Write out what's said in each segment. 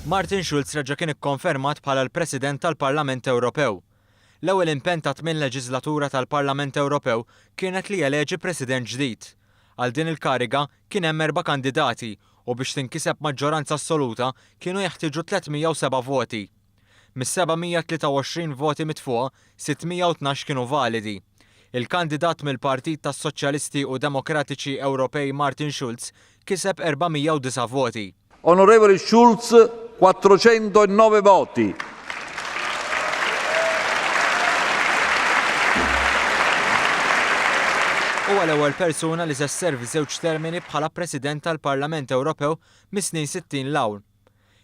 Martin Schulz reġa' kien ikkonfermat bħala l-President tal-Parlament Ewropew. L-ewwel impenn tat-tmien leġiżlatura tal-Parlament Ewropew kienet li jeleġi President ġdid. Għal din il-kariga kien hemm erba' kandidati u biex tinkiseb maġġoranza assoluta kienu jeħtieġu 307 voti. Mis-723 voti mitfugħa, 612 kienu validi. Il-kandidat mill-Partit tas-Soċjalisti u Demokratiċi Ewropej Martin Schulz kiseb 409 voti. Onorevoli Schulz 409 voti. Huwa l-ewwel persuna li se sservi żewġ termini bħala President tal-Parlament Ewropew mis-snin 60 'l hawn.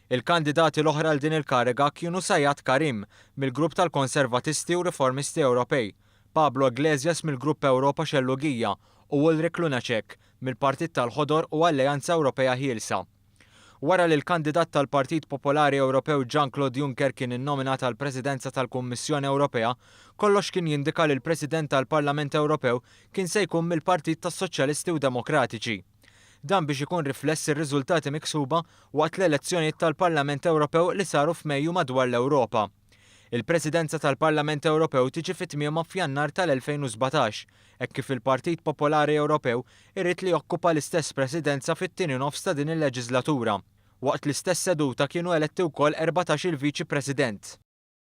Il-kandidati l-oħra għal din il-kariga kienu Sajad Karim mill-grupp tal-Konservatisti u Riformisti Ewropej, Pablo Iglesias mill-grupp Ewropa Xellugija u Ulrik Lunacek mill-Partit tal-Ħodor u Alleanza Ewropea Ħielsa. Wara li l-kandidat tal-Partit Popolari Ewropew Jean-Claude Juncker kien innominat għall-Presidenza tal-Kummissjoni Ewropea, kollox kien jindika li l-President tal-Parlament Ewropew kien se jkun mill-Partit tas-Soċjalisti u Demokratiċi. Dan biex ikun rifless ir-riżultati miksuba waqt l-elezzjonijiet tal-Parlament Ewropew li saru f'Mejju madwar l-Ewropa. Il-Presidenza tal-Parlament Ewropew tiġi fi tmiemha f'Jannar tal-2017, hekk kif il-Partit Popolari Ewropew irid li jokkupa l-istess Presidenza fit-tieni nofs ta' din il-leġiżlatura. Waqt l-istess seduta kienu eletti wkoll 14 il-Viċi President.